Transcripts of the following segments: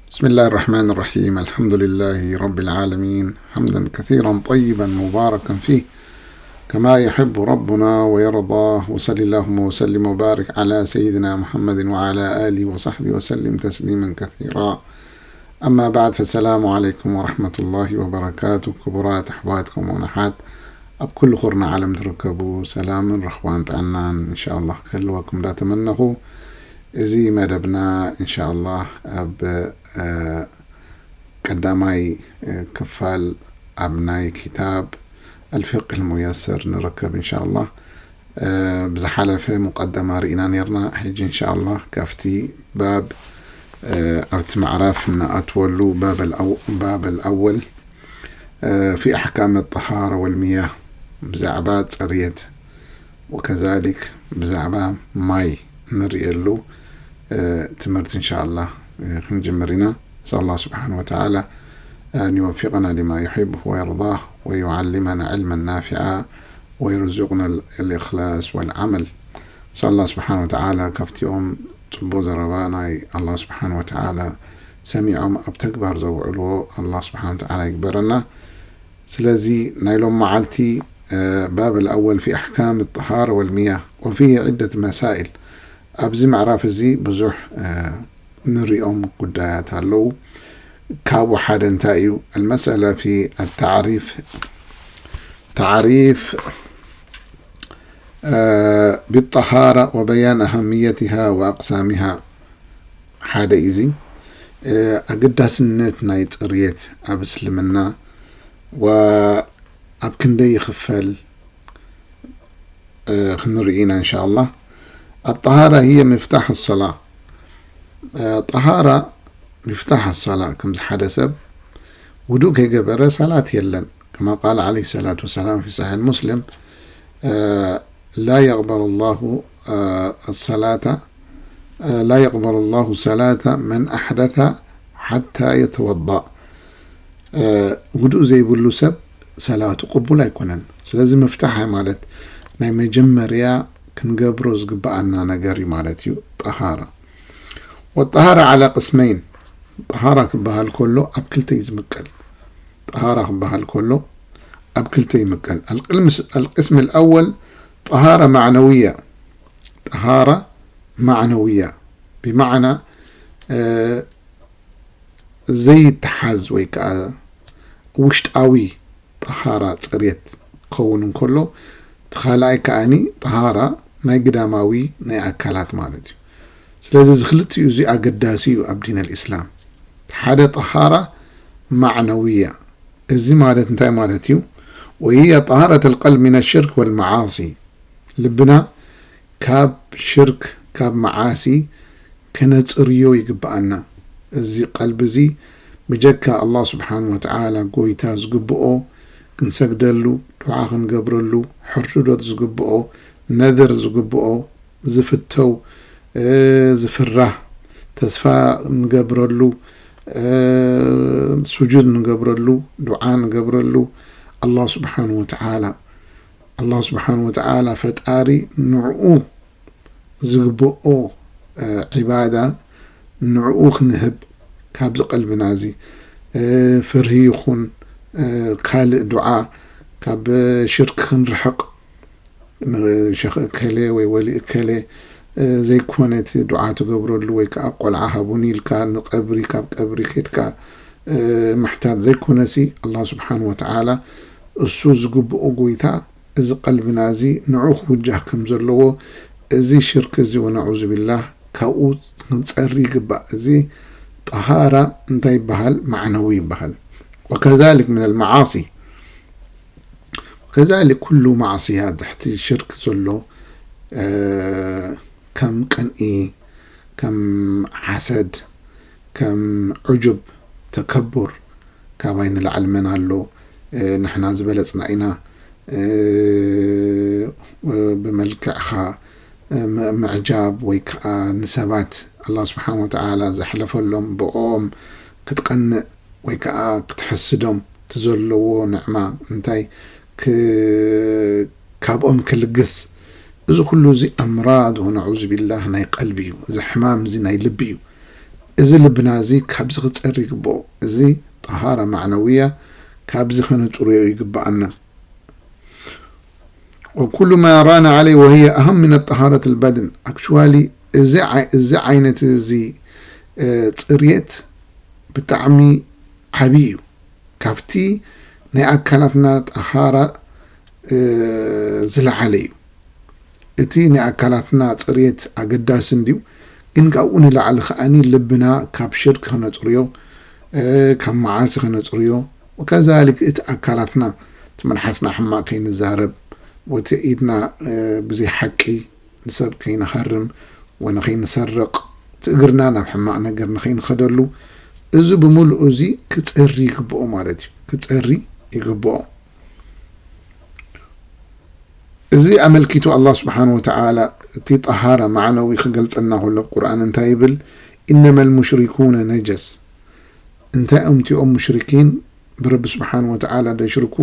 بسم الله الرحمن الرحيم. الحمد لله رب العالمين، حمدا كثيرا طيبا مباركا فيه، كما يحب ربنا ويرضى. وصل اللهم وسلم وبارك على سيدنا محمد وعلى آله وصحبه وسلم تسليما كثيرا. أما بعد، فالسلام عليكم ورحمة الله وبركاته. ክቡራት ኣሕዋት ከምኡውን ኣሓት ኣብ ኩሉ ኩርና ዓለም ትርከቡ፣ ሰላምን ረኽባን ጥዕናን እንሻ ኣላህ ክህልወኩም እንዳተመነኹ፣ እዚ መደብና እንሻ ኣላህ ኣብ፣ እ፣ ቀዳማይ፣ እ፣ ክፋል ኣብ ናይ ኪታብ ኣልፊቅህ ልሙየሰር ንርከብ እንሻ ኣላህ። እ፣ ብዝሓለፈ ሙቀደማ ርኢና ነርና። ሕጂ እንሻ ኣላህ ካብቲ ባብ፣ እ፣ ኣብቲ ምዕራፍ እናኣትወሉ ባብ ኣልኣው-፣ ባብ ኣልኣወል፣ እ፣ ፊ ኣሕካም ጠሃራ ወልሚያህ፣ ብዛዕባ ጽርየት ወከዛሊክ ብዛዕባ ማይ ንርእየሉ፣ እ፣ ትምህርቲ እንሻ ኣላህ፣ እ፣ ክንጅምር ኢና። نسأل الله سبحانه وتعالى أن يوفقنا لما يحب ويرضاه ويعلمنا علما نافعا ويرزقنا الإخلاص والعمل. نسأل الله سبحانه وتعالى ካብቲኦም ጽቡቕ ዘረባ ናይ ኣላህ ስብሓን ወተዓላ ሰሚዖም ኣብ ተግባር ዘውዕልዎ ኣላህ ስብሓን ወተዓላ ይግበረና። ስለዚ ናይ ሎም መዓልቲ፣ እ፣ ባብ ኣልኣወል ፊ ኣሕካም ጠሃራ ወልሚያህ ወፊህ ዒደት መሳኢል። ኣብዚ ምዕራፍ እዚ ብዙሕ፣ እ፣ ንሪኦም ጉዳያት ኣለዉ። ካብኡ ሓደ እንታይ እዩ? المسألة في التعريف، تعريف، እ፣ بالطهارة وبيان أهميتها وأقسامها። ሓደ እዩ እዚ፣ እ፣ ኣገዳስነት ናይ ጽርየት ኣብ እስልምና ወኣብ ክንደይ ይኽፈል፣ እ፣ ክንርኢ ኢና እንሻ ኣላህ። الطهارة هي مفتاح الصلاة። እ፣ ጠሃራ ሚፍታሕ ኣሳላ፣ ከምዚ ሓደ ሰብ ውዱእ ከይገበረ ሰላት የለን። كما قال عليه الصلاة والسلام في صحيح مسلم، እ፣ لا يقبل الله، እ፣ الصلاة، እ، لا يقبل الله صلاة من أحدث حتى يتوضأ። እ፣ ውዱእ ዘይብሉ ሰብ ሰላቱ ቅቡል ኣይኮነን። ስለዚ ምፍታሕ ማለት ናይ መጀመርያ ክንገብሮ ዝግብኣና ነገር እዩ ማለት እዩ፣ ጠሃራ። والطهارة على قسمين። ጠሃራ ክበሃል ከሎ ኣብ ክልተ እዩ ዝምቀል። ጠሃራ ክበሃል ከሎ ኣብ ክልተ ይምቀል። القلم-، القسم الأول طهارة معنوية. ጠሃራ ማዕነውያ ብማዕና፣ እ፣ ዘይተሓዝ ወይ ከዓ ውሽጣዊ ጠሃራ፣ ጽርየት ክኸውን እንከሎ፣ እቲ ካልኣይ ከኣኒ ጠሃራ ናይ ግዳማዊ ናይ ኣካላት ማለት እዩ። ስለዚ እዚ ክልቲኡ እዚ ኣገዳሲ እዩ ኣብ ዲን ኣልእስላም። ሓደ ጠሃራ ማዕነውያ፣ እዚ ማለት እንታይ ማለት እዩ? وهي طهارة القلب من الشرك والمعاصي። ልብና ካብ ሽርክ፣ ካብ መዓሲ ከነጽርዮ ይግብኣና። እዚ ቀልቢ እዚ ብጀካ ኣላህ ስብሓን ወተዓላ ጎይታ ዝግብኦ ክንሰግደሉ፣ ዱዓ ክንገብረሉ፣ ሕርዶት ዝግብኦ፣ ነድር ዝግብኦ፣ ዝፍተው፣ እ፣ ዝፍራህ፣ ተስፋ ንገብረሉ፣ እ፣ ስጁድ ንገብረሉ፣ ዱዓ ንገብረሉ፣ ኣላህ ስብሓን ወተዓላ፣ ኣላህ ስብሓን ወተዓላ ፈጣሪ ንዕኡ ዝግብኦ፣ እ፣ ዒባዳ ንዕኡ ክንህብ፣ ካብዚ ቀልብና እዚ፣ እ፣ ፍርሂ ይኹን፣ እ፣ ካልእ ዱዓ፣ ካብ ሽርክ ክንርሕቕ፣ ንሸኽ እከሌ ወይ ወሊ እከሌ፣ እ፣ ዘይኮነ እቲ ዱዓ ትገብረሉ ወይ ከዓ ቆልዓ ሃቡኒ ኢልካ ንቀብሪ፣ ካብ ቀብሪ ከድካ፣ እ፣ ምሕታት ዘይኮነሲ፣ ኣላህ ስብሓን ወተዓላ እሱ ዝግብኦ ጎይታ፣ እዚ ቀልብና እዚ ንዑ ክውጃህ ከም ዘለዎ፣ እዚ ሽርክ እዚ ወነዑዙ ቢላህ ካብኡ ክንጸሪ ይግባእ። እዚ ጠሃራ እንታይ ይበሃል? ማዕነዊ ይበሃል። وكذلك من المعاصي، وكذلك ኩሉ ማዕስያ ትሕቲ ሽርክ ዘሎ፣ እ፣ ከም ቅንኢ፣ ከም ሓሰድ፣ ከም ዑጁብ፣ ተከቡር፣ ካባይ ንላዕሊ መን ኣሎ፣ እ፣ ንሕና ዝበለጽና ኢና፣ እ፣ ብመልክዕኻ፣ እ፣ ም-፣ ምዕጃብ ወይ ከዓ ንሰባት ኣላህ ስብሓን ወተዓላ ዘሕለፈሎም ብኦም ክትቀንእ ወይ ከዓ ክትሕስዶም፣ እቲ ዘለዎ ንዕማ እንታይ ክ-፣ ካብኦም ክልግስ፣ እዚ ኩሉ እዚ ኣምራድ ወነዑዙ ቢላህ ናይ ቀልቢ እዩ። እዚ ሕማም እዚ ናይ ልቢ እዩ። እዚ ልብና እዚ ካብዚ ክጸሪ ይግብኦ። እዚ ጠሃራ ማዕነውያ ካብዚ ከነጽርዮ ይግብኣና። وكل ما ران عليه وهي أهم من الطهارة البدن. Actually እዚ ዓይ-፣ እዚ ዓይነት እዚ፣ እ፣ ጽርየት ብጣዕሚ ዓቢ እዩ። ካብቲ ናይ ኣካላትና ጠሃራ፣ እ፣ ዝለዓለ እዩ። እቲ ናይ ኣካላትና ጽርየት ኣገዳሲ እንድዩ፣ ግን ካብኡ ንላዕሊ ከኣኒ ልብና ካብ ሽርክ ከነጽርዮ፣ እ፣ ካብ መዓሲ ከነጽርዮ፣ ወከዛሊክ እቲ ኣካላትና፣ እቲ መልሓስና ሕማቕ ከይንዛረብ፣ ወቲ ኢድና፣ እ፣ ብዘይ ሓቂ ንሰብ ከይንሃርም፣ ወንኸይንሰርቕ፣ እቲ እግርና ናብ ሕማቕ ነገር ንኸይንኸደሉ፣ እዚ ብምልኡ እዚ ክጸሪ ይግብኦ ማለት እዩ። ክጸሪ ይግብኦ። እዚ ኣመልኪቱ ኣላህ ስብሓን ወተዓላ እቲ ጠሃራ ማዕነዊ ክገልጸና ከሎ ኣብ ቁርኣን እንታይ ይብል? "ኢነመል ሙሽሪኩነ ነጀስ." እንታይ እዮም እቲኦም ሙሽሪኪን? ብረቢ ስብሓን ወተዓላ ደሽርኩ፣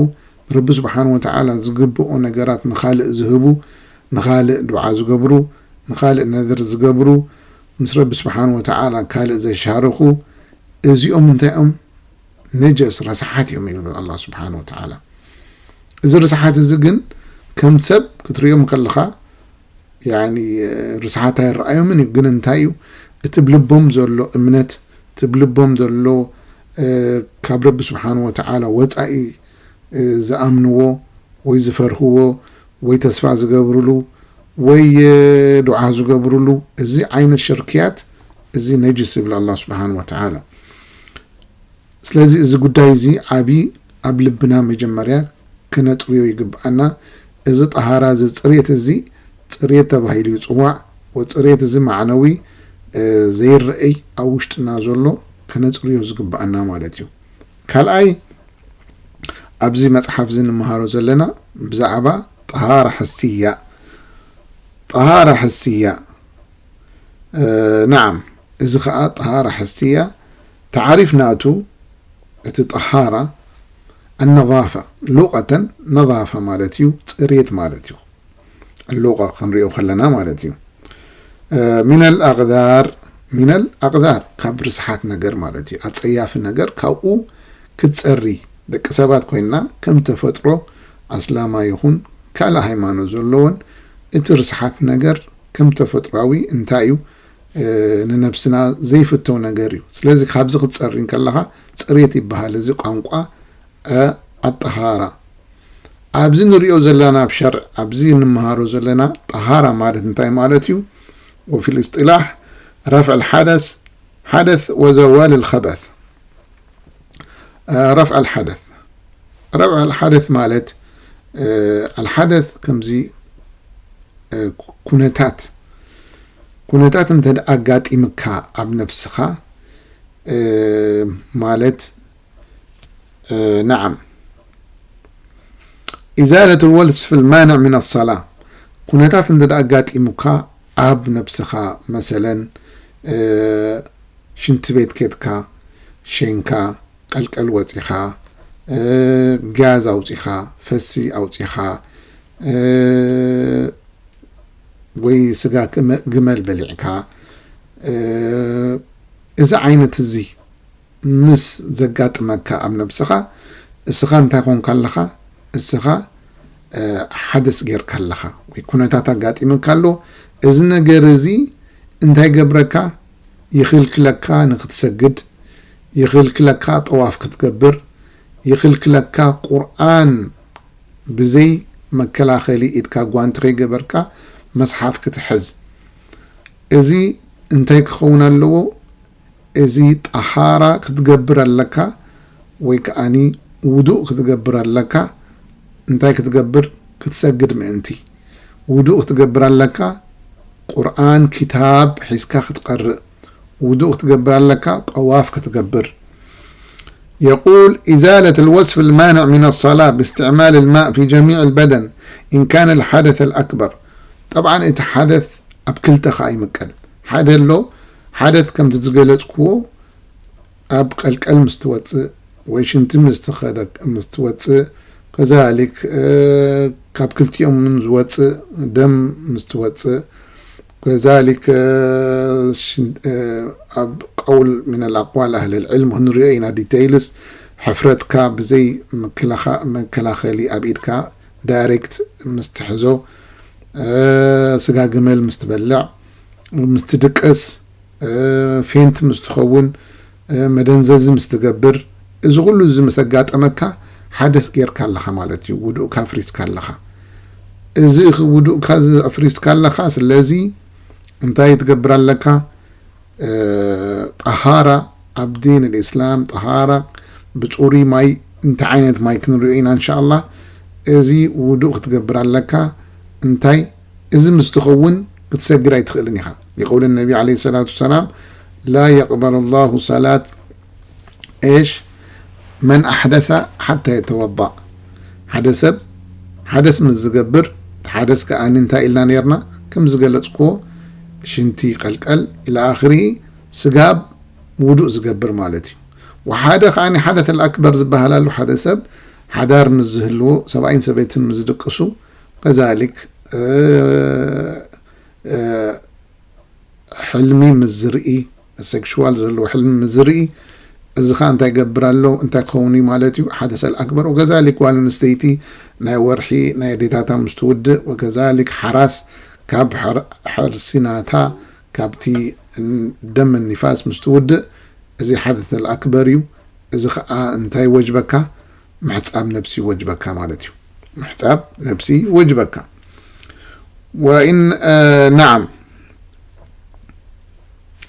ንረቢ ስብሓን ወተዓላ ዝግብኦ ነገራት ንኻልእ ዝህቡ፣ ንኻልእ ዱዓ ዝገብሩ፣ ንኻልእ ነድር ዝገብሩ፣ ምስ ረቢ ስብሓን ወተዓላ ካልእ ዘሻርኹ፣ እዚኦም እንታይ እዮም? ነጀስ፣ ረስሓት እዮም ይብል ኣላህ ስብሓን ወተዓላ። እዚ ርስሓት እዚ ግን ከም ሰብ ክትርእዮም ከለኻ፣ ያኒ፣ ርስሓት ኣይረኣዮምን እዩ። ግን እንታይ እዩ? እቲ ብልቦም ዘሎ እምነት፣ እቲ ብልቦም ዘሎ፣ እ፣ ካብ ረቢ ስብሓን ወተዓላ ወጻኢ፣ እ፣ ዝኣምንዎ ወይ ዝፈርህዎ ወይ ተስፋ ዝገብርሉ ወይ፣ እ፣ ዱዓ ዝገብርሉ፣ እዚ ዓይነት ሽርክያት፣ እዚ ነጅስ ይብል ኣላህ ስብሓን ወተዓላ። ስለዚ እዚ ጉዳይ እዚ ዓቢ ኣብ ልብና መጀመርያ ክነጽርዮ ይግብኣና። እዚ ጠሃራ፣ እዚ ጽሬት እዚ ጽሬት ተባሂሉ ይጽዋዕ። ወጽሬት እዚ ማዕነዊ፣ እ፣ ዘይረኣይ ኣብ ውሽጥና ዘሎ ክነጽርዮ ዝግብኣና ማለት እዩ። ካልኣይ ኣብዚ መጽሓፍ እዚ እንመሃሮ ዘለና ብዛዕባ ጠሃራ ሕስያ፣ ጠሃራ ሕስያ፣ እ፣ ነዓም፣ እዚ ኸኣ ጠሃራ ሕስያ፣ ተዓሪፍ ናቱ፣ እቲ ጠሃራ፣ ኣነዛፋ፣ ሉቐተን ነዛፋ ማለት እዩ፣ ጽሬት ማለት እዩ። ሉቐ ክንሪኦ ከለና ማለት እዩ። እ፣ ሚነል ኣቕዛር፣ ሚነል ኣቕዛር፣ ካብ ርስሓት ነገር ማለት እዩ። ኣጸያፊ ነገር ካብኡ ክትጸሪ፣ ደቂ ሰባት ኮይንና ከም ተፈጥሮ ኣስላማ ይኹን ካልእ ሃይማኖት ዘለዎን እቲ ርስሓት ነገር ከም ተፈጥሯዊ እንታይ እዩ? እ፣ ንነብስና ዘይፍተው ነገር እዩ። ስለዚ ካብዚ ክትጸሪ እንከለኻ ጽሬት ይበሃል። እዚ ቋንቋ፣ እ፣ ኣጠሃራ። ኣብዚ ንሪኦ ዘለና ኣብ ሸርዕ፣ ኣብዚ እንመሃሮ ዘለና ጠሃራ ማለት እንታይ ማለት እዩ? ወፊል እስጢላሕ ረፍዕ ሓደስ፣ ሓደስ ወዘዋል ልኸበስ። እ፣ ረፍዕ ኣልሓደስ። ረፍዕ ኣልሓደስ ማለት፣ እ፣ ኣልሓደስ ከምዚ፣ እ፣ ኩነታት፣ ኩነታት እንተ ደኣ ኣጋጢምካ ኣብ ነብስኻ፣ እ፣ ማለት፣ እ፣ ነዓም። ኢዛለት ልወስፍ ልማንዕ ምን ኣሰላ። ኩነታት እንተ ደኣ ኣጋጢሙካ ኣብ ነብስኻ፣ መሰለን፣ እ፣ ሽንቲ ቤት ኬድካ፣ ሸንካ፣ ቀልቀል ወጺኻ፣ እ፣ ጋዝ ኣውጺኻ፣ ፈሲ ኣውጺኻ፣ እ፣ ወይ ስጋ ግመ-፣ ግመል በሊዕካ፣ እ፣ እዚ ዓይነት እዚ ምስ ዘጋጥመካ ኣብ ነብስኻ፣ እስኻ እንታይ ኮንካ ኣለኻ? እስኻ፣ እ፣ ሓደስ ጌርካ ኣለኻ ወይ ኩነታት ኣጋጢመካ ኣሎ። እዚ ነገር እዚ እንታይ ገብረካ? ይኽልክለካ ንኽትሰግድ፣ ይኽልክለካ ጠዋፍ ክትገብር፣ ይኽልክለካ ቁርኣን ብዘይ መከላኸሊ ኢድካ ጓንቲ ከይገበርካ መስሓፍ ክትሕዝ። እዚ እንታይ ክኸውን ኣለዎ? እዚ ጠሃራ ክትገብር ኣለካ፣ ወይ ከኣኒ ውዱእ ክትገብር ኣለካ። እንታይ ክትገብር? ክትሰግድ ምእንቲ። ውዱእ ክትገብር ኣለካ፣ ቁርኣን፣ ኪታብ ሒዝካ ክትቀርእ። ውዱእ ክትገብር ኣለካ፣ ጠዋፍ ክትገብር። يقول: إزالة الوصف المانع من الصلاة باستعمال الماء في جميع البدن إن كان الحدث الأكبر. ጠብዓን እቲ ሓደስ ኣብ ክልተ ኸኣ ይምቀል። ሓደ ኣሎ፣ ሓደስ ከምቲ ዝገለጽክዎ ኣብ ቀልቀል ምስ ትወጽእ ወይ ሽንቲ ምስ ትኸደ-፣ ምስ ትወጽእ፣ ከዛሊክ፣ እ፣ ካብ ክልቲኦም እውን ዝወጽእ ደም ምስ ትወጽእ፣ ከዛሊክ ኣብ ቀውል ምን ኣልኣቅዋል ኣህል ልዕልም ክንሪኦ ኢና። ዲቴይልስ ሕፍረትካ ብዘይ መከላኸሊ ኣብ ኢድካ ዳይሬክት ምስትሕዞ፣ ስጋ ግመል ምስትበልዕ፣ ምስትድቅስ፣ ፌንት ምስትኸውን፣ መደንዘዚ ምስትገብር፣ እዚ ኩሉ እዚ ምስ ኣጋጠመካ ሓደስ ጌርካ ኣለኻ ማለት እዩ። ውዱእካ ኣፍሪስካ ኣለኻ። እዚ ውዱእካ እዚ ኣፍሪስካ ኣለኻ። ስለዚ እንታይ ትገብር ኣለካ? ጠሃራ ኣብ ዲን ልእስላም ጠሃራ ብፅሩይ ማይ እንታይ ዓይነት ማይ ክንሪኦ ኢና እንሻ ኣላህ። እዚ ውዱእ ክትገብር ኣለካ። እንታይ እዚ ምስ ትኸውን ክትሰግድ ኣይትኽእልን ኢኻ። ሊቀውል ነቢ ዓለይሂ ሰላቱ ወሰላም ላ የቅበሉ ላሁ ሰላት ኤሽ መን ኣሕደሰ ሓታ የተወዳእ። ሓደ ሰብ ሓደስ ምስ ዝገብር፣ እቲ ሓደስ ከኣ እንታይ ኢልና ነርና? ከም ዝገለጽክዎ ሽንቲ ይቀልቀል ኢላ ኣኽሪ ስጋብ ውዱእ ዝገብር ማለት እዩ። ወሓደ ከኣ ሓደት ኣልኣክበር ዝበሃል ኣሎ። ሓደ ሰብ ሓዳር ምስ ዝህልዎ ሰብኣይን ሰበይትን ምስ ዝድቅሱ ከዛሊክ ሕልሚ ምስ ዝርኢ፣ ሴክሽዋል ዘለዎ ሕልሚ ምስ ዝርኢ፣ እዚ ኸዓ እንታይ ይገብር ኣሎ? እንታይ ክኸውን እዩ ማለት እዩ? ሓደሰ ኣልኣክበር። ወከዛሊክ ጓል ኣንስተይቲ ናይ ወርሒ ናይ ኣዴታታ ምስ ትውድእ፣ ወከዛሊክ ሓራስ ካብ ሕርሲ ናታ ካብቲ ደም ኒፋስ ምስ ትውድእ፣ እዚ ሓደሰ ኣልኣክበር እዩ። እዚ ኸዓ እንታይ ወጅበካ? ምሕጻብ ነብሲ ወጅበካ ማለት እዩ። ምሕጻብ ነብሲ ወጅበካ። وإن نعم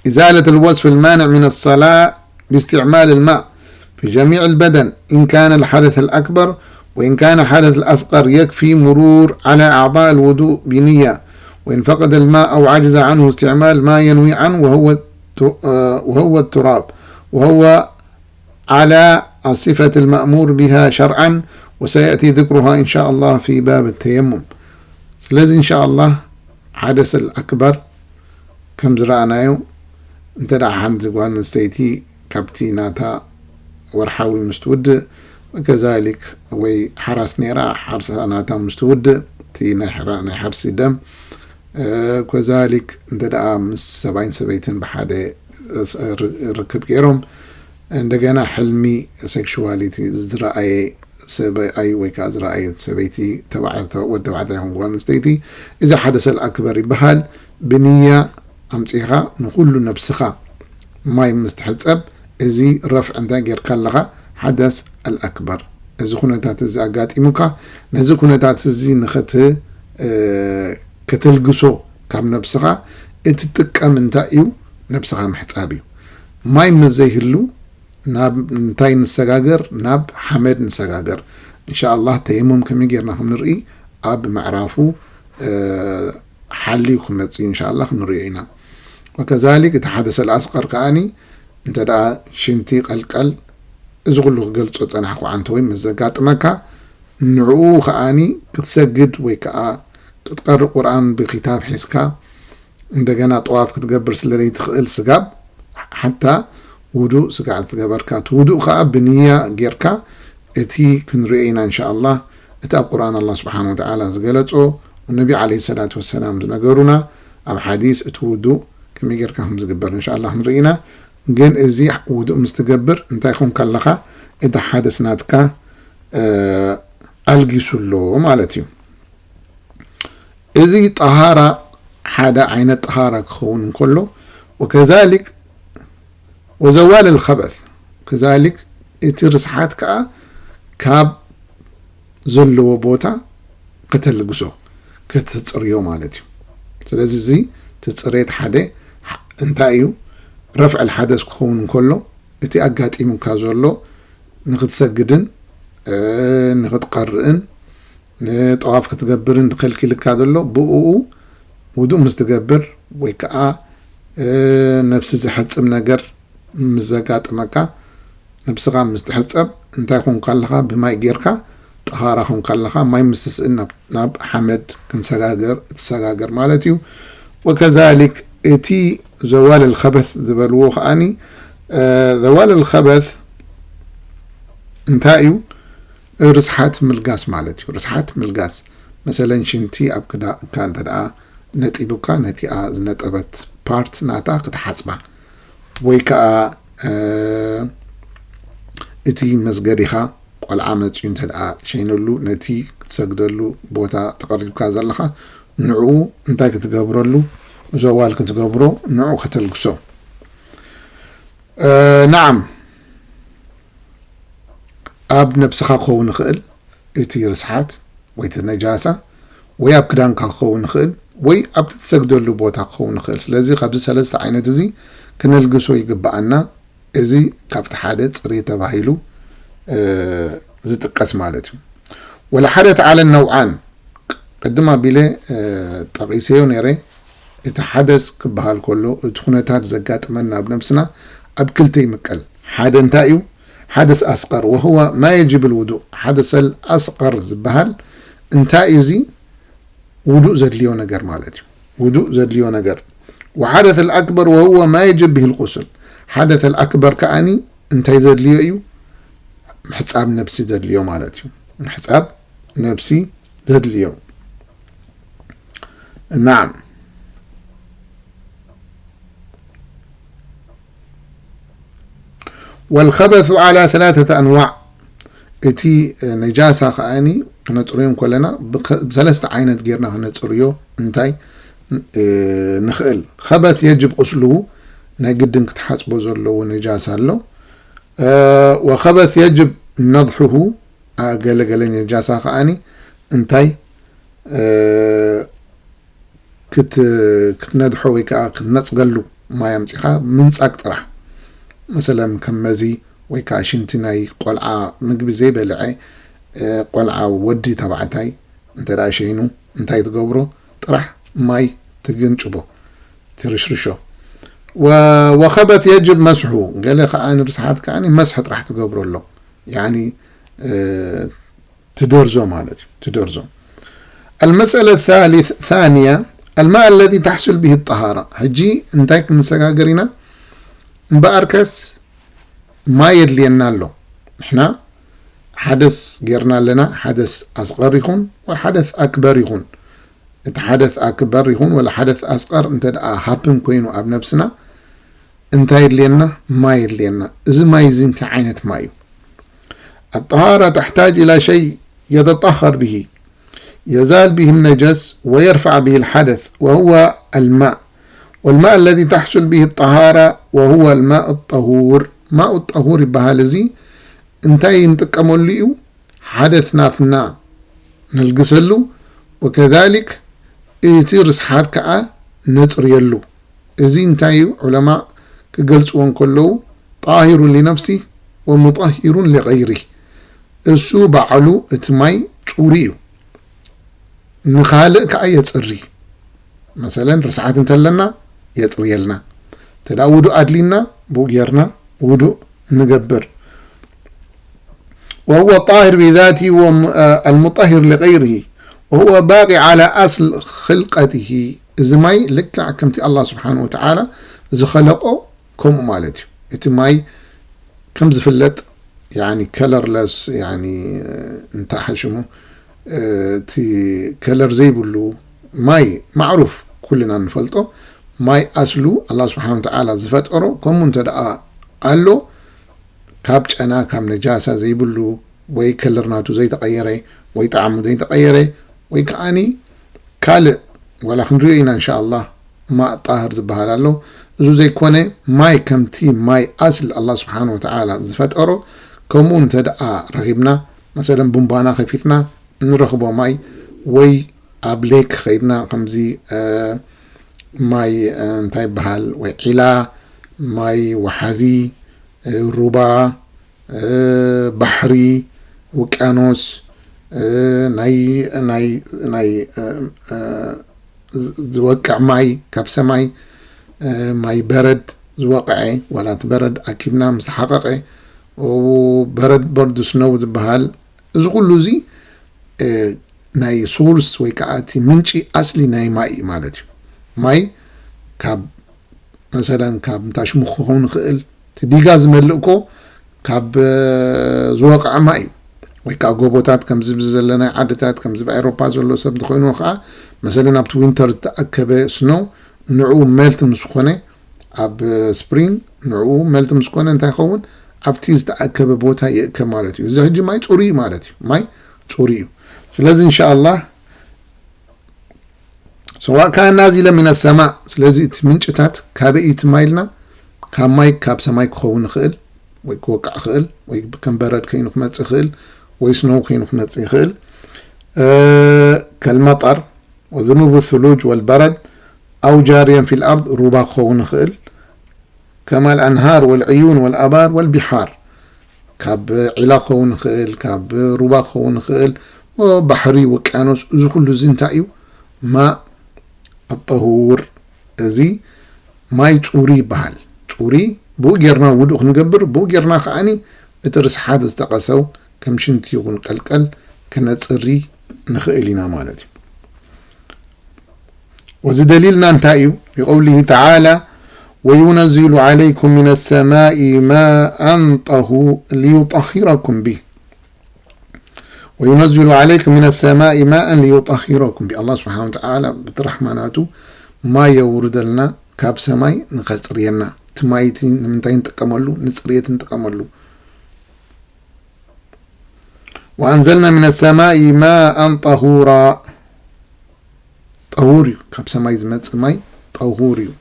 إزالة الوصف المانع من الصلاة باستعمال الماء في جميع البدن إن كان الحدث الأكبر، وإن كان حدث الأصغر يكفي مرور على أعضاء الوضوء بنية، وإن فقد الماء أو عجز عنه استعمال ما ينوي عنه وهو وهو التراب وهو على الصفة المأمور بها شرعا، وسيأتي ذكرها إن شاء الله في باب التيمم. ስለዚ إن شاء الله ሓደስ ኣልኣክበር ከም ዝረኣናዮ እንተ ደኣ ሓንቲ ጓል ኣንስተይቲ ካብቲ ናታ ወርሓዊ ምስ ትውድእ፣ ከዛሊክ ወይ ሓራስ ነይራ ሓርሳ ናታ ምስ ትውድእ እቲ ናይ ሓርሲ ደም ከዛሊክ እንተ ደኣ ምስ ሰብኣይን ሰበይትን ብሓደ ርክብ ገይሮም እንደገና ሕልሚ ሴክሽዋሊቲ ዝረኣየ ሰብኣይ ወይ ከዓ ዝረኣየት ሰበይቲ ወዲ ተባዕታይ ይኹን ጓል ኣንስተይቲ እዚ ሓደሰ ኣልኣክበር ይበሃል። ብንያ ኣምፂኻ ንኩሉ ነብስኻ ማይ ምስትሕፀብ እዚ ረፍዕ እንታይ ጌርካ ኣለኻ? ሓደስ ኣልኣክበር። እዚ ኩነታት እዚ ኣጋጢሙካ ነዚ ኩነታት እዚ ንኸት ከተልግሶ ካብ ነብስኻ እቲ ጥቀም እንታይ እዩ? ነብስኻ ምሕጻብ እዩ። ማይ ምስ ዘይህሉ ናብ እንታይ ንሰጋገር? ናብ ሓመድ ንሰጋገር። እንሻ ኣላህ ተየሙም ከመይ ጌርና ከም ንርኢ ኣብ ምዕራፉ ሓልዩ ክመጽእ እንሻ ኣላህ ክንሪኦ ኢና። ወከዛሊክ እቲ ሓደሰ ኣልኣስቀር ከኣኒ እንተ ደኣ ሽንቲ ቀልቀል እዚ ኩሉ ክገልጾ ጸናሕኩ ዓንተ ወይ ምስ ዘጋጥመካ ንዕኡ ከኣኒ ክትሰግድ ወይ ከኣ ክትቀሪ ቁርኣን ብኪታብ ሒዝካ እንደገና ጠዋፍ ክትገብር ስለ ዘይትኽእል ስጋብ ሓታ ውዱእ ስጋዕ ዝገበርካ እቲ ውዱእ ከኣ ብንያ ጌርካ እቲ ክንሪኦ ኢና እንሻ ኣላህ። እቲ ኣብ ቁርኣን ኣላህ ስብሓን ወተዓላ ዝገለጾ ነቢ ዓለይሂ ሰላቱ ወሰላም ዝነገሩና ኣብ ሓዲስ እቲ ውዱእ ከመይ ጌርካ ከም ዝግበር እንሻ ኣላህ ክንርኢ ኢና። ግን እዚ ውዱእ ምስ ትገብር እንታይ ኮንካ ኣለኻ? እቲ ሓደስ ናትካ ኣልጊሱ ኣሎ ማለት እዩ። እዚ ጠሃራ ሓደ ዓይነት ጠሃራ ክኸውን እንከሎ ወከዛሊክ ወዘዋል ኣልኸበስ ከዛሊክ እቲ ርስሓት ከኣ ካብ ዘለዎ ቦታ ከተልግሶ ከተፅርዮ ማለት እዩ። ስለዚ እዚ እቲ ፅሬት ሓደ እንታይ እዩ? ረፍዕ ኣልሓደስ ክኸውን እንከሎ እቲ ኣጋጢሙካ ዘሎ ንክትሰግድን ንክትቀርእን ንጠዋፍ ክትገብርን ዝኸልኪልካ ዘሎ ብእኡ ውዱእ ምስ ትገብር ወይ ከዓ ነብሲ ዝሐፅብ ነገር ምስ ዘጋጥመካ ነብስኻ ምስ ትሕፀብ እንታይ ኮንካ ኣለኻ? ብማይ ጌርካ ጠሃራ ኮንካ ኣለኻ። ማይ ምስ ትስእን ናብ ሓመድ ክንሰጋገር እትሰጋገር ማለት እዩ። ወከዛሊክ እቲ ዘዋል ኣልኸበስ ዝበልዎ ከኣኒ ዘዋል ኣልኸበስ እንታይ እዩ? ርስሓት ምልጋስ ማለት እዩ። ርስሓት ምልጋስ መሰለን ሽንቲ ኣብ ክዳእካ እንተ ደኣ ነጢቡካ ነቲኣ ዝነጠበት ፓርት ናታ ክትሓጽባ፣ ወይ ከዓ እቲ መስገዲኻ ቆልዓ መፅዩ እንተ ደኣ ሸይነሉ፣ ነቲ ክትሰግደሉ ቦታ ተቐሪብካ ዘለኻ ንዕኡ እንታይ ክትገብረሉ፣ እዞ ዋል ክትገብሮ ንዕኡ ከተልግሶ። ናዓም፣ ኣብ ነብስኻ ክኸውን ይኽእል እቲ ርስሓት ወይ እቲ ነጃሳ፣ ወይ ኣብ ክዳንካ ክኸውን ይኽእል፣ ወይ ኣብቲ ትሰግደሉ ቦታ ክኸውን ይኽእል። ስለዚ ካብዚ ሰለስተ ዓይነት እዚ ክነልግሶ ይግብኣና። እዚ ካብቲ ሓደ ጽሪ ተባሂሉ ዝጥቀስ ማለት እዩ። ወለሓደት ዓለ ነውዓን፣ ቅድም ኣቢለ ጠቒሰዮ ነይረ። እቲ ሓደስ ክበሃል ከሎ እቲ ኩነታት ዘጋጥመና ኣብ ነብስና ኣብ ክልተ ይምቀል። ሓደ እንታይ እዩ? ሓደስ ኣስቀር፣ ወህወ ማ የጅብ ልውዱእ። ሓደሰል ኣስቀር ዝበሃል እንታይ እዩ? እዚ ውዱእ ዘድልዮ ነገር ማለት እዩ። ውዱእ ዘድልዮ ነገር። ወሓደስ ኣልኣክበር ወህወ ማ የጅብ ብሂ ልቁስል። ሓደስ ኣልኣክበር ከኣኒ እንታይ ዘድልዮ እዩ? ምሕጻብ ነብሲ ዘድልዮ ማለት እዩ። ምሕጻብ ነብሲ ዘድልዮ። ናዓም። ወልኸበሱ ዓላ ሰላሰተ ኣንዋዕ። እቲ ነጃሳ ከኣኒ ክነጽርዮ እንከለና ብኸ-፣ ብሰለስተ ዓይነት ጌርና ክነጽርዮ እንታይ ንኽእል። ኸበስ የጅብ ቁስሉ፣ ናይ ግድን ክትሓጽቦ ዘለዎ ነጃሳ ኣሎ። ወኸበስ የጅብ ነድሑሁ፣ ገለገለ ነጃሳ ከኣኒ እንታይ ክት-፣ ክትነድሖ ወይ ከዓ ክትነጽገሉ ማይ ኣምጺኻ ምንጻግ ጥራሕ። መሰለን ከም መዚ ወይ ከዓ ሽንቲ ናይ ቆልዓ፣ ምግቢ ዘይበልዐ ቆልዓ ወዲ ተባዕታይ እንተ ደኣ ሸይኑ እንታይ ትገብሮ? ጥራሕ ማይ ትግንጭቦ፣ ትርሽርሾ። ወ-፣ ወኸበት የጅብ መስሑ፣ ገለ ከዓ ንርስሓት ከዓ መስሒ ጥራሕ ትገብሮ ኣሎ። ያኒ ትደርዞ ማለት እዩ፣ ትደርዞ። المسألة الثالث-، الثانية، الماء الذي تحصل به الطهارة። ሕጂ እንታይ ክንሰጋገር ኢና? እምበኣርከስ ማይ የድልየና ኣሎ። ንሕና ሓደስ ጌርና ኣለና፣ ሓደስ ኣስቐር ይኹን ወይ ሓደስ ኣክበር ይኹን። እቲ ሓደስ ኣክበር ይኹን ወላ ሓደስ ኣስቐር እንተ ደኣ ሃፕን ኮይኑ ኣብ ነብስና፣ እንታይ የድልየና? ማይ የድልየና። እዚ ማይ እዚ እንታይ ዓይነት ማይ እዩ? الطهارة تحتاج إلى شيء يتطهر به، يزال به النجس ويرفع به الحدث، وهو الماء. والماء الذي تحصل به الطهارة وهو الماء الطهور. ማኡ ጠሁር ይበሃል። እዚ እንታይ ንጥቀመሉ እዩ? ሓደስ ናትና ነልግሰሉ። ወከዛሊክ እቲ ርስሓት ከዓ ነጽርየሉ። እዚ እንታይ እዩ? ዑለማ ክገልጽዎ እንከለዉ፣ ጣሂሩን ሊነፍሲህ ወሙጠሂሩን ሊገይሪህ። እሱ ባዕሉ እቲ ማይ ጽሩይ እዩ፣ ንኻልእ ከዓ የጽሪ። መሰለን ርስሓት እንተለና የጽርየልና። እንተ ደኣ ውዱእ ኣድሊና ብኡ ጌርና ውዱእ ንገብር። وهو الطاهر بذاته وم-، آه، المطهر لغيره، وهو باقي على أصل خلقته. እዚ ማይ ልክዕ ከምቲ ኣላህ ስብሓን ወተዓላ ዝኸለቆ ከምኡ ማለት እዩ። እቲ ማይ ከም ዝፍለጥ ያኒ ከለርለስ፣ ያኒ እንታይ ሽሙ፣ እቲ ከለር ዘይብሉ ማይ ማዕሩፍ ኩልና ንፈልጦ ማይ ኣስሉ ኣላህ ስብሓን ወተዓላ ዝፈጠሮ ከምኡ እንተ ደኣ ኣሎ ካብ ጨና ካብ ነጃሳ ዘይብሉ ወይ ከለር ናቱ ዘይተቐየረ ወይ ጣዕሙ ዘይተቐየረ ወይ ከዓኒ ካልእ ዋላ ክንሪኦ ኢና እንሻ ኣላህ ማእ ጣህር ዝበሃል ኣሎ። እዙ ዘይኮነ ማይ ከምቲ ማይ ኣስል ኣላህ ስብሓን ወተዓላ ዝፈጠሮ ከምኡ እንተ ደኣ ረኺብና መሰለን ቡንባና ከፊትና ንረኽቦ ማይ ወይ ኣብ ሌክ ኸይድና ከምዚ ማይ እንታይ ይበሃል ወይ ዒላ ማይ ወሓዚ ሩባ ባሕሪ ውቅያኖስ ናይ ናይ ናይ ዝወቅዕ ማይ ካብ ሰማይ ማይ በረድ ዝወቅዐ ዋላ እቲ በረድ ኣኪብና ምስ ተሓቀቀ በረድ በርድ ስነው ዝበሃል እዚ ኩሉ እዚ ናይ ሶርስ ወይ ከዓ እቲ ምንጪ ኣስሊ ናይ ማይ እዩ ማለት እዩ። ማይ ካብ መሰለን ካብ እንታይ ሽሙ ክኸውን ይኽእል እቲ ዲጋ ዝመልእ እኮ ካብ ዝወቕዐ ማይ እዩ። ወይ ከዓ ጎቦታት ከምዚ ዘለናይ ዓድታት ከምዚ ኣብ ኤሮፓ ዘሎ ሰብ እንተኮይኑ ከዓ መሰለን ኣብቲ ዊንተር ዝተኣከበ ስኖው ንዕኡ ሜልት ምስ ኮነ ኣብ ስፕሪንግ ንዕኡ ሜልት ምስ ኮነ እንታይ ይኸውን ኣብቲ ዝተኣከበ ቦታ ይእከብ ማለት እዩ። እዚ ሕጂ ማይ ፅሩይ ማለት እዩ። ማይ ፅሩይ እዩ። ስለዚ እንሻኣላህ ሰዋእ ካን ናዚለ ሚነ ሰማእ። ስለዚ እቲ ምንጭታት ካበይ እዩ እቲ ማይ ኢልና? ካብ ማይ ካብ ሰማይ ክኸውን ይኽእል ወይ ክወቅዕ ይኽእል ወይ ከም በረድ ከይኑ ክመጽእ ይኽእል ወይ ስኖው ከይኑ ክመጽእ ይኽእል። ከልመጠር ወዝኑቡ ثلوج والبرد أو جاريا في الأرض ሩባ ክኸውን ይኽእል። ከማል ኣንሃር ወልዕዩን ወልኣባር ወልቢሓር ካብ ዒላ ክኸውን ይኽእል፣ ካብ ሩባ ክኸውን ይኽእል፣ ባሕሪ፣ ውቅያኖስ፣ እዚ ኩሉ እዚ እንታይ እዩ? ማእ ኣጠሁር፣ እዚ ማይ ፁሪ ይበሃል። ፁሪ ብኡ ጌርና ውዱእ ክንገብር፣ ብኡ ጌርና ከዓኒ እቲ ርስሓት ዝተቐሰው ከም ሽንቲ ይኹን ቀልቀል ክነፅሪ ንኽእል ኢና ማለት እዩ። ወዚ ደሊልና እንታይ እዩ? ሊቀውሊሂ ተዓላ ወዩነዚሉ ዓለይኩም ሚነ ሰማኢ ማኣን ጠሁ ሊዩጠሂረኩም ቢህ ወዩነዚሉ ዓለይኩም ሚነ ሰማኢ ማኣን ሊዩጠሂረኩም ቢህ። ኣላህ ስብሓነ ወተዓላ ብቲ ራሕማ ናቱ ማይ የውርደልና ካብ ሰማይ ንኸፅርየና። እቲ ማይ እቲ ንምንታይ ንጥቀመሉ? ንፅርየት ንጥቀመሉ። ወኣንዘልና ሚነ ሰማኢ ማኣን ጠሁራ። ጠሁር እዩ፣ ካብ ሰማይ ዝመጽእ ማይ ጠሁር እዩ።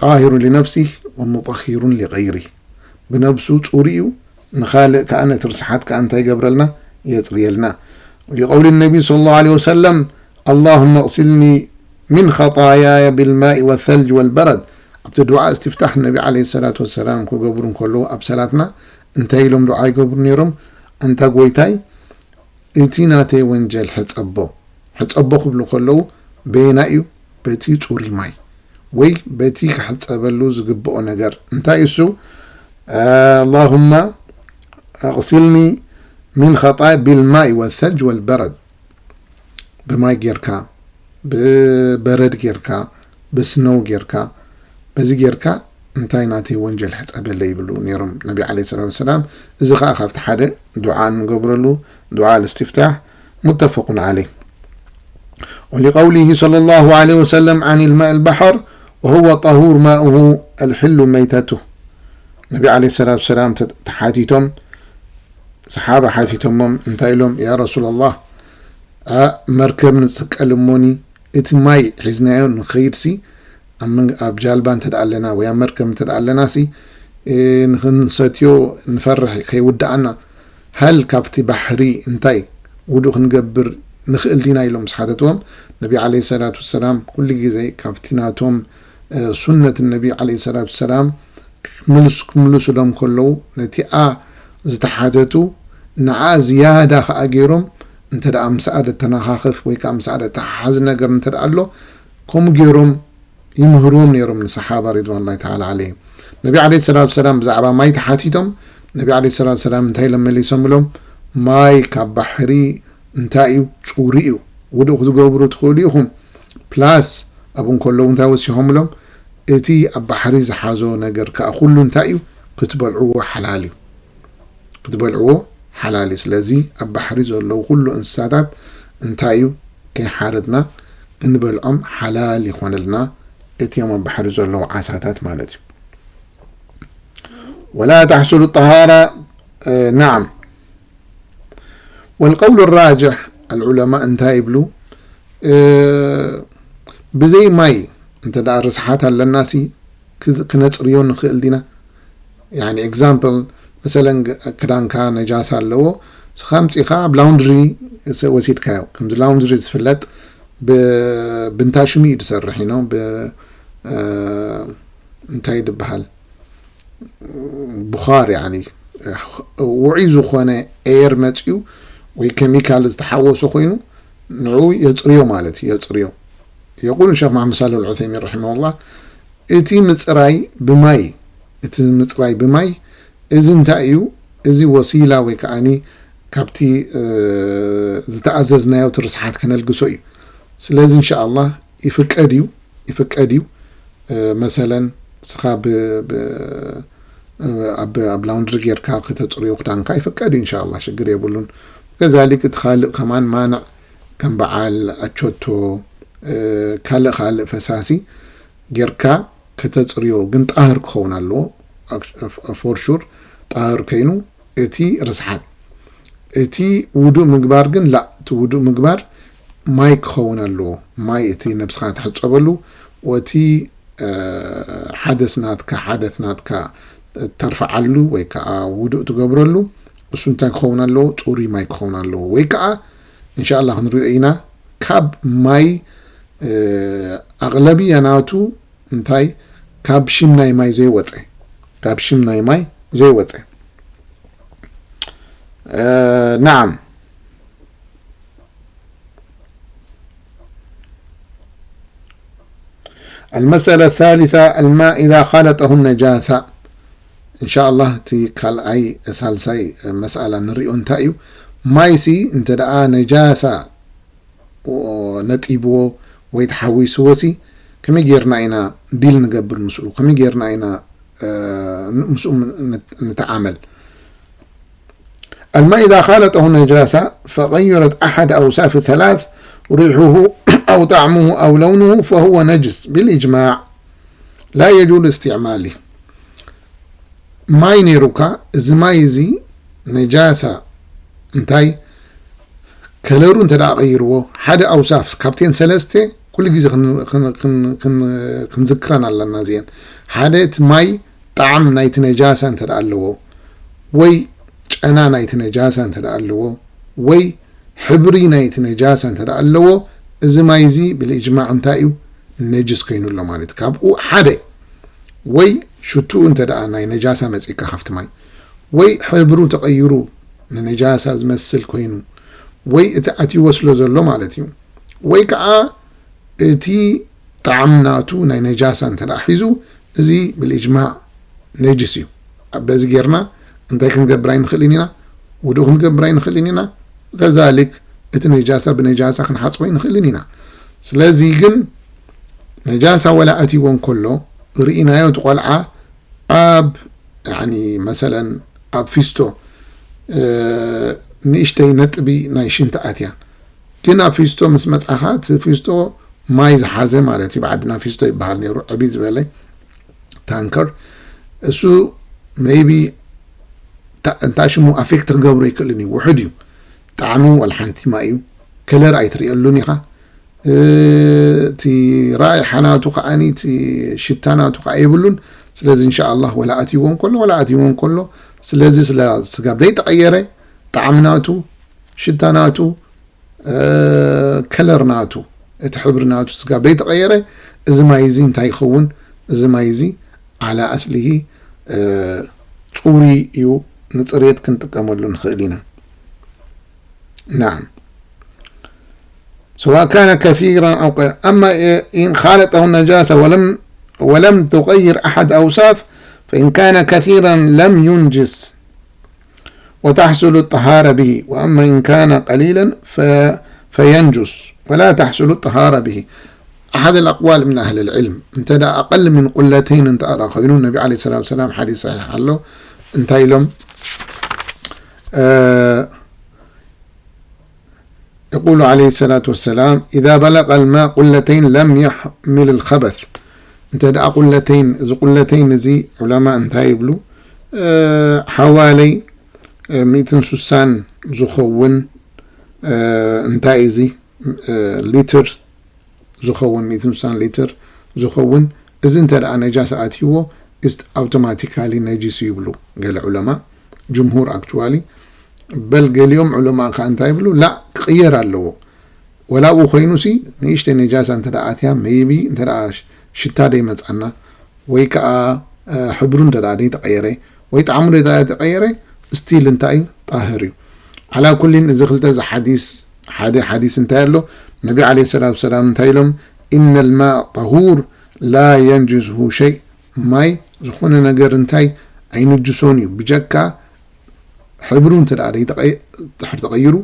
ጣሂሩ ሊነፍሲህ ወሙጠሂሩን ሊገይሪህ። ብነብሱ ጽሩይ እዩ፣ ንኻልእ ከኣ ነቲ ርስሓት ከኣ እንታይ ይገብረልና? የጽርየልና። ሊቀውሊ ነቢ ሰለላሁ ዐለይሂ ወሰለም ኣላሁመ ኣቕሲልኒ ሚን ኸጣያየ ቢልማኢ ወሰልጅ ወልበረድ። ኣብቲ ዱዓ እስትፍታሕ ነቢ ዐለይሂ ሰላቱ ወሰላም ክገብሩ እንከለዉ ኣብ ሰላትና እንታይ ኢሎም ዱዓ ይገብሩ ነይሮም? ኣንታ ጎይታይ እቲ ናተይ ወንጀል ሕጸቦ። ሕጸቦ ክብሉ ከለዉ በየናይ እዩ? በቲ ጽሩይ ማይ ወይ በቲ ክሕጸበሉ ዝግብኦ ነገር። እንታይ እሱ? ኣላሁማ ኣቕሲልኒ ሚን ኸጣያ ቢልማኢ ወሰልጅ ወልበረድ። ብማይ ጌርካ፣ ብበረድ ጌርካ፣ ብስነው ጌርካ፣ በዚ ጌርካ እንታይ ናተይ ወንጀል ሕጸበለይ ይብሉ ነይሮም ነቢ ዐለይሂ ሰላቱ ወሰላም። እዚ ኸኣ ካብቲ ሓደ ዱዓ እንገብረሉ ዱዓ ልእስትፍታሕ ሙተፈቁን ዐለይህ። ወሊቀውሊሂ ሰለላሁ ዐለይሂ ወሰለም ዐን ልማእ ልባሕር ወሁወ ጠሁር ማኡሁ ኣልሕሉ መይተቱህ። ነቢ ዐለይሂ ሰላቱ ወሰላም ተ-፣ ተሓቲቶም፣ ሰሓባ ሓቲቶሞም እንታይ ኢሎም? ያ ረሱላላህ፣ ኣ፣ መርከብ ንጽቀል እሞኒ እቲ ማይ ሒዝናዮ ንኸይድሲ ኣብ መንግ-፣ ኣብ ጃልባ እንተ ደኣ ኣለና ወይ ኣብ መርከብ እንተ ደኣ ኣለናሲ፣ እ፣ ንኽንሰትዮ ንፈርሕ ከይውድኣና። ሃል ካብቲ ባሕሪ እንታይ ውዱእ ክንገብር ንኽእል ዲና? ኢሎም ምስ ሓተትዎም፣ ነቢ ዐለይሂ ሰላቱ ወሰላም ኩሉ ግዜ ካብቲ ናቶም፣ እ፣ ሱነት ነቢ ዐለይሂ ሰላቱ ወሰላም ክምልስ-፣ ክምልሱሎም ከለዉ ነቲኣ ዝተሓተቱ ንዓ ዝያዳ ኸኣ ገይሮም እንተ ደኣ ምስኣ ደተነኻኽፍ ወይ ከኣ ምስኣ ደተሓሓዝ ነገር እንተ ደኣ ኣሎ ከምኡ ገይሮም ይምህርዎም ነይሮም ንሰሓባ ሪድዋንላሂ ተዓላ ዐለይሂም። ነቢ ዐለይሂ ሰላቱ ወሰላም ብዛዕባ ማይ ተሓቲቶም ነቢ ዐለይሂ ሰላቱ ወሰላም እንታይ ኢሎም መሊሶምሎም? ማይ ካብ ባሕሪ እንታይ እዩ? ጽሩይ እዩ። ውዱእ ክትገብሩ ትኽእሉ ኢኹም። ፕላስ ኣብኡ እንከለዉ እንታይ ወሲኾምሎም? እቲ ኣብ ባሕሪ ዝሓዞ ነገር ከኣ ኩሉ እንታይ እዩ? ክትበልዕዎ ሓላል እዩ። ክትበልዕዎ ሓላል እዩ። ስለዚ ኣብ ባሕሪ ዘለዉ ኩሉ እንስሳታት እንታይ እዩ? ከይሓረድና ክንበልዖም ሓላል ይኾነልና። እቲኦም ኣብ ባሕሪ ዘለዉ ዓሳታት ማለት እዩ። ወላ ተሕሱሉ ጠሃራ፣ እ፣ ናዓም። ወልቀውሉ ራጅሕ ኣልዑለማ እንታይ ይብሉ? እ፣ ብዘይ ማይ እንተ ደኣ ርስሓት ኣለናሲ ክዝ-፣ ክነጽርዮ ንኽእል ዲና? ያኒ ኤግዛምፕል፣ መሰለን ግ-፣ ክዳንካ ነጃሳ ኣለዎ፣ ስኻ ኣምጺኻ ኣብ ላውንድሪ ሰ-፣ ወሲድካዮ። ከምዚ ላውንድሪ ዝፍለጥ ብ-፣ ብንታሽሚ እዩ ዝሰርሕ፣ you know፣ ብ-፣ እ፣ እንታይ ድበሃል? ቡኻር፣ ያኒ ውዑይ ዝኾነ ኤየር መጺኡ ወይ ኬሚካል ዝተሓወሶ ኮይኑ ንዕኡ የጽርዮ ማለት እዩ፣ የጽርዮ። የቁል ሸኽ መሓመድ ሳልሕ ኣልዑሰይሚን ረሒመሁላህ፣ እቲ ምጽራይ ብማይ፣ እቲ ምጽራይ ብማይ እዚ እንታይ እዩ? እዚ ወሲላ ወይ ከዓኒ ካብቲ፣ እ፣ ዝተኣዘዝናዮ እቲ ርስሓት ከነልግሶ እዩ። ስለዚ እንሻኣላህ ይፍቀድ እዩ፣ ይፍቀድ እዩ። እ፣ መሰለን ስኻ ብ-፣ ብ-፣ ኣብ ኣብ ላውንድሪ ጌርካ ከተጽርዮ ክዳንካ ይፍቀድ እዩ። እንሻላ ሽግር የብሉን። ከዛሊክ እቲ ካልእ ከማን ማንዕ ከም በዓል ኣቾቶ፣ ካልእ ካልእ ፈሳሲ ጌርካ ከተጽርዮ ግን ጣህር ክኸውን ኣለዎ። ፎር ሹር ጣህር ከይኑ እቲ ርስሓት እቲ ውዱእ ምግባር ግን ላ እቲ ውዱእ ምግባር ማይ ክኸውን ኣለዎ። ማይ እቲ ነብስኻ ትሕጸበሉ ወቲ ሓደስ ናትካ ሓደት ናትካ ተርፍዓሉ ወይ ከዓ ውዱእ ትገብረሉ እሱ እንታይ ክኸውን ኣለዎ? ጽሩይ ማይ ክኸውን ኣለዎ። ወይ ከዓ እንሻላ ክንሪኦ ኢና ካብ ማይ ኣቕለብያ ናቱ እንታይ ካብ ሽም ናይ ማይ ዘይወፀ ካብ ሽም ናይ ማይ ዘይወፀ ናዓም المسألة الثالثة الماء إذا خالطه النجاسة إن شاء الله تي كال أي سالسي مسألة نريون تأيو مايسي انت دعا نجاسة ነጢብዎ ወይ ተሓዊስዎ ሲ ከመይ ጌርና ኢና ዲል ንገብር ምስኡ ከመይ ጌርና ኢና ምስኡ ንተዓመል الماء إذا خالطه نجاسة فغيرت أحد أوصاف ثلاث ريحه أو طعمه أو لونه فهو نجس بالإجماع لا يجوز استعماله ማይ ነይሩካ እዚ ማይ እዚ ነጃሳ እንታይ ከለሩ እንተ ደኣ ቀይርዎ ሓደ ኣውሳፍ ካብተን ሰለስተ ኩሉ ግዜ ክንዝክረን ኣለና እዚአን ሓደ እቲ ማይ ጣዕም ናይቲ ነጃሳ እንተ ደኣ ኣለዎ ወይ ጨና ናይቲ ነጃሳ እንተ ደኣ ኣለዎ ወይ ሕብሪ ናይቲ ነጃሳ እንተ ደኣ ኣለዎ እዚ ማይ እዚ ብልእጅማዕ እንታይ እዩ ነጅስ ኮይኑ ኣሎ ማለት ካብኡ ሓደ ወይ ሽትኡ እንተ ደኣ ናይ ነጃሳ መጺካ ካብቲ ማይ ወይ ሕብሩ ተቐይሩ ንነጃሳ ዝመስል ኮይኑ ወይ እቲ ኣትይዎ ስለ ዘሎ ማለት እዩ ወይ ከዓ እቲ ጣዕሚ ናቱ ናይ ነጃሳ እንተ ደኣ ሒዙ እዚ ብልእጅማዕ ነጅስ እዩ በዚ ጌርና እንታይ ክንገብር ኣይንኽእልን ኢና ውዱእ ክንገብር ኣይንኽእልን ኢና ከዛሊክ እቲ ነጃሳ ብነጃሳ ክንሓፅቦ ኣይንኽእልን ኢና ስለዚ ግን ነጃሳ ወላ ኣትይዎ እንከሎ ርኢናዮ እቲ ቆልዓ ኣብ ያኒ መሰለን ኣብ ፊስቶ ንእሽተይ ነጥቢ ናይ ሽንቲ ኣትያ ግን ኣብ ፊስቶ ምስ መጻኻ እቲ ፊስቶ ማይ ዝሓዘ ማለት እዩ ብዓድና ፊስቶ ይበሃል ነይሩ ዕብይ ዝበለ ታንከር እሱ maybe እንታይ ሽሙ ኣፌክት ክገብሮ ይክእልን እዩ ውሑድ እዩ ጣዕሙ ወላ ሓንቲ ማይ እዩ ከለር ኣይትርእየሉን ኢኻ እቲ ራኢሓ ናቱ ከዓኒ እቲ ሽታ ናቱ ከዓ የብሉን ስለዚ እንሻ ኣላህ ወላ ኣትይዎ እንከሎ ወላ ኣትይዎ እንከሎ ስለዚ ስለ ስጋብ ዘይተቐየረ ጣዕሚ ናቱ ሽታ ናቱ ከለር ናቱ እቲ ሕብሪ ናቱ ስጋብ ዘይተቐየረ እዚ ማይ እዚ እንታይ ይኸውን እዚ ማይ እዚ ዓላ ኣስሊሂ ፅሩይ እዩ ንፅሬት ክንጥቀመሉ ንኽእል ኢና نعم سواء كان كثيرا أو قليلا أما إن خالطه النجاسة ولم ولم تغير أحد أوصاف فإن كان كثيرا لم ينجس وتحصل الطهارة به وأما إن كان قليلا ف فينجس ولا تحصل الطهارة به أحد الأقوال من أهل العلم أنت أقل من قلتين أنت أرى خينون النبي عليه الصلاة والسلام حديث صحيح له أنت لهم آه يقول عليه الصلاة والسلام إذا بلغ الماء قلتين لم يحمل الخبث أنت دا قلتين إذا قلتين زي علماء أنت يبلو آه حوالي مئتين سوسان زخون እንታይ እዚ ሊትር ዝኸውን ሚእትን ስሳን ሊትር ዝኸውን እዚ እንተ ደኣ ነጃሳ ኣትይዎ is automatically ነጂስ ይብሉ ገለ ዑለማ ጅምሁር actually በል ገሊኦም ዑለማ ከ እንታይ ይብሉ ላ ክቕየር ኣለዎ ወላ ኣብኡ ኮይኑ ሲ ንእሽተይ ነጃሳ እንተ ደኣ ኣትያ maybe እንተ ደኣ ሽታ ደይመጻና ወይ ከዓ ሕብሩ እንተ ደኣ ደይተቐየረ ወይ ጣዕሙ ደኣ ደይተቐየረ still እንታይ እዩ ጣህር እዩ ዓላ ኩሊን እዚ ክልተ እዚ ሓዲስ ሓደ ሓዲስ እንታይ ኣሎ ነቢ ዓለ ሰላት ሰላም እንታይ ኢሎም إن الماء طهور لا ينجسه شيء ማይ ዝኾነ ነገር እንታይ ኣይንጅሶን እዩ ብጀካ ሕብሩ እንተ ደኣ ደይተቐይ- ድሕር ተቐይሩ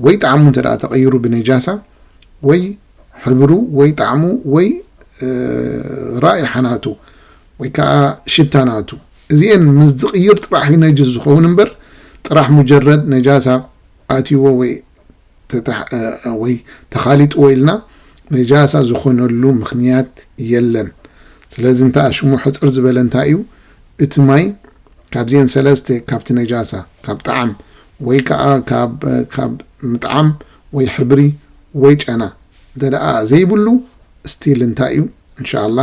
ወይ ጣዕሙ እንተ ደኣ ተቐይሩ ብነጃሳ ወይ ሕብሩ ወይ ጣዕሙ ወይ ራኢሓ ናቱ ወይ ከዓ ሽታ ናቱ እዚኤን ምስ ዝቕይር ጥራሕ እዩ ነጅስ ዝኸውን እምበር፣ ጥራሕ ሙጀረድ ነጃሳ ኣትይዎ ወይ ወይ ተኻሊጥዎ ኢልና ነጃሳ ዝኾነሉ ምኽንያት የለን። ስለዚ እንተ ሽሙ ሕፅር ዝበለ እንታይ እዩ? እቲ ማይ ካብዚአን ሰለስተ፣ ካብቲ ነጃሳ፣ ካብ ጣዕም ወይ ከዓ ካብ ምጥዓም ወይ ሕብሪ ወይ ጨና እንተ ደኣ ዘይብሉ ስቲል እንታይ እዩ? እንሻላ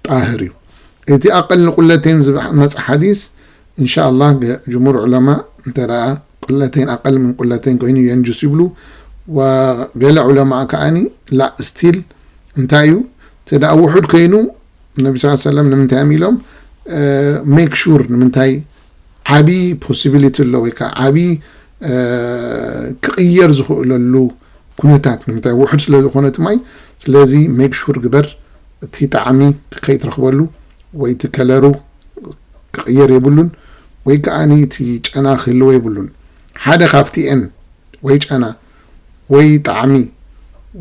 ጣህር እዩ። እቲ ኣቀል ንቁለተይን ዝመፀ ሓዲስ እንሻላ ጅሙር ዑለማ እንተ ቁለተይን ኣቀል ምን ቁለተይን ኮይኑ የንጅስ ይብሉ። ገለ ዑለማ ከዓኒ ላ ስቲል እንታይ እዩ? እንተ ውሑድ ኮይኑ ነቢ ስ ሰለም ንምንታይ እዮም ኢሎም ሜክ ሹር ንምንታይ ዓብዪ ፖሲቢሊቲ ኣሎ ወይ ከዓ ዓብዪ ክቕየር ዝኽእለሉ ኩነታት ንምንታይ ውሑድ ስለ ዝኾነ እቲ ማይ። ስለዚ ሜክ ሹር ግበር እቲ ጣዕሚ ከይትረኽበሉ ወይ እቲ ከለሩ ክቕየር የብሉን ወይ ከዓኒ እቲ ጨና ክህልዎ የብሉን። ሓደ ካብቲኤን ወይ ጨና ወይ ጣዕሚ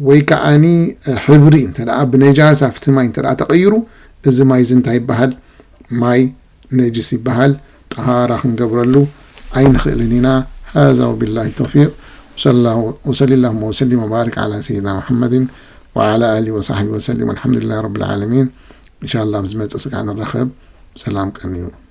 ወይ ከዓኒ ሕብሪ እንተ ብነጃሳ ኣብቲ ማይ እንተ ተቐይሩ እዚ ማይ እዚ እንታይ ይበሃል? ማይ ነጅስ ይበሃል። ጠሃራ ክንገብረሉ ኣይንኽእልን ኢና። هذا وبالله التوفيق. وصلى الله وسلم وبارك على سيدنا محمد وعلى آله وصحبه وسلم والحمد لله رب العالمين. إن شاء الله ብዝመፅእ ስጋዕ ንራኸብ። ሰላም ቀንዩ።